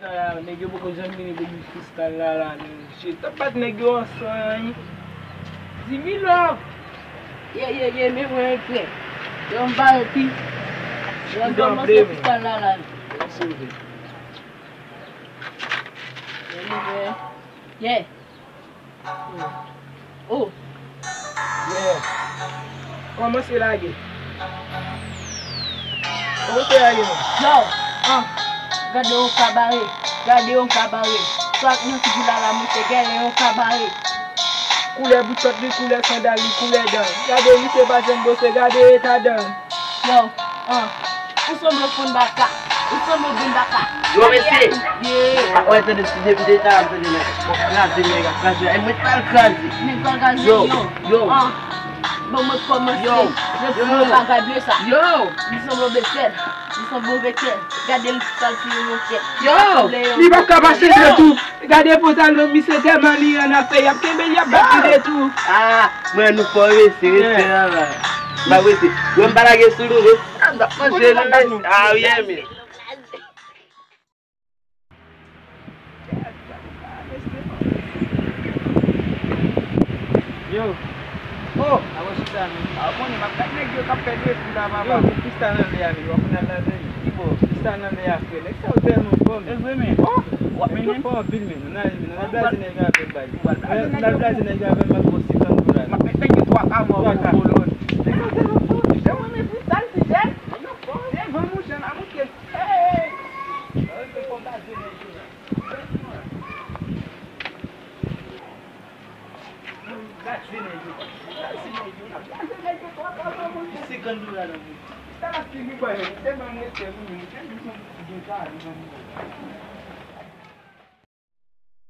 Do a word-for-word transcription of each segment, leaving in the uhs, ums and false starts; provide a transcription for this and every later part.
Nèg yo poko janm vini pou Kristal la, la, men. Shit, t ap bat nèg yo ansanm. Di mi love. Ye, ye, ye, men mwen prè. Yo, m bare pi. Yo, m kòmanse Kristal la, la. Ye, men mwen. Ye. Oh. Yeah. Kòmanse lage. Kòmanse lage, non. Yo, ah, gade yon kabare, gade yon kabare. Sa k nan figi Lala, monchè, gade yon kabare. Koulè boutchòt li, koulè sandal li, koulè dan. Gade misye pa janm bwose, gade eta dan. Yo, ah, ou sanble w fonn baka, ou sanble w grenn baka. Yo, mesye. Yeah. Mwen tande ti depi de ta, m tande nèg ap kraze, nèg ap kraze. E mwen pral kraze. Nèg pral kraze, yo. Yo, yo. Ah. Bon, mwen kòmanse. Yo, yo. Yo, ti bagay ble sa. Yo. Li sanble w bèsèl. Li sanble w bèsèl. Gade l sa l fini, monchè. Yo. Li pa ka pase de tou. Gade pantalon misye tèlman li annafè, y ap kenbe l, y ap bat li de tou. Ah, mwen nou fò, mesye, respè la, la. M pa prese. Mwen m pa lage sou nou, non. Ah, m t ap manje nou, mesye. Ah, wi, men. Yo. Oh! A wè chita, men. A, w konnen, m ap gad nèg yo k ap pèdi epou la, papa. Yo, men Kristal nan lè a, men. W ap konn al ladan li. Ki bò? Kristal nan lè a, frè. Nèg sa yo tèlman fò, men. E vre, men. Oh! W ap mennen? Nèg yo fò anpil, men. Nou n ale, men. Nou n al blaze nèg yo avè m, bay. Ou al blaze nèg yo? Nou al blaze nèg yo avè m, m ap ba w senkant dola. M ap fè gen twa ka mò pou kolòn. Nèg sa yo tèlman fò. Jan w renmen Kristal, ti jèn. Nèg yo fò. Devan, monchè, n a monte. Hey! Sa yo te fò blaze nèg yo.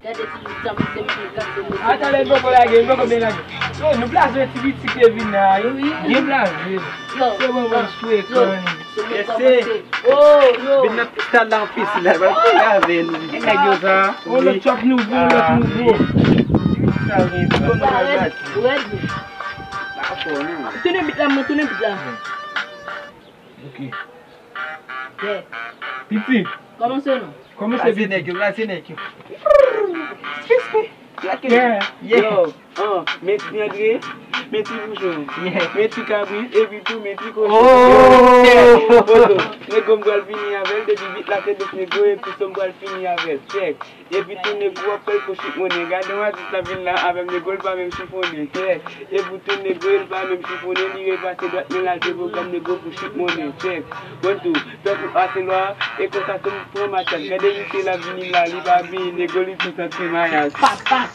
Gade ti bit sa, misye, misye, gade. Atan, lè m poko lage, m poko byen lage. Yo, nou blaze ti bit ki te vin la, wi. Wi. Byen blaze. Yo. Se bon, bon, sou ekran. Yo. Mesye. Oh, yo. Vin nan Kristal la anpil, sila, ba, pou lave nou. Ki nèg yo sa? On lòt chòp nouvo, on lòt nouvo. Kristal gen sa. Rèd, rèd. Pa fò, non. Tounen bit la, mwen, tounen bit la. Ok. Yeah. Piti. Kòman se non? Kòman se nèg yo, la se nèg yo. Yeah. Yo. Ah, men ti Andre, men ti bouchon, men ti kabrit, epi tou men ti kochon. Oh! Foto. Nego m pral fini avè l, depi bit la se dous nego, epi son m pral fini avè l. Chèk. Epi tou nego ap fè l kou chik monnen. Gade yon atis la vin la avè m, nego l pa menm chifonnen. Chèk. Epi tou nego l pa menm chifonnen, li repase dwat men l al jwe pwogram nego pou chik monnen. Chèk. One, two. Tankou Aselwa, e konsa tou m pran matyal. Gade misye la vini la, li pa vini, nego li tou santi mayaj. Papa.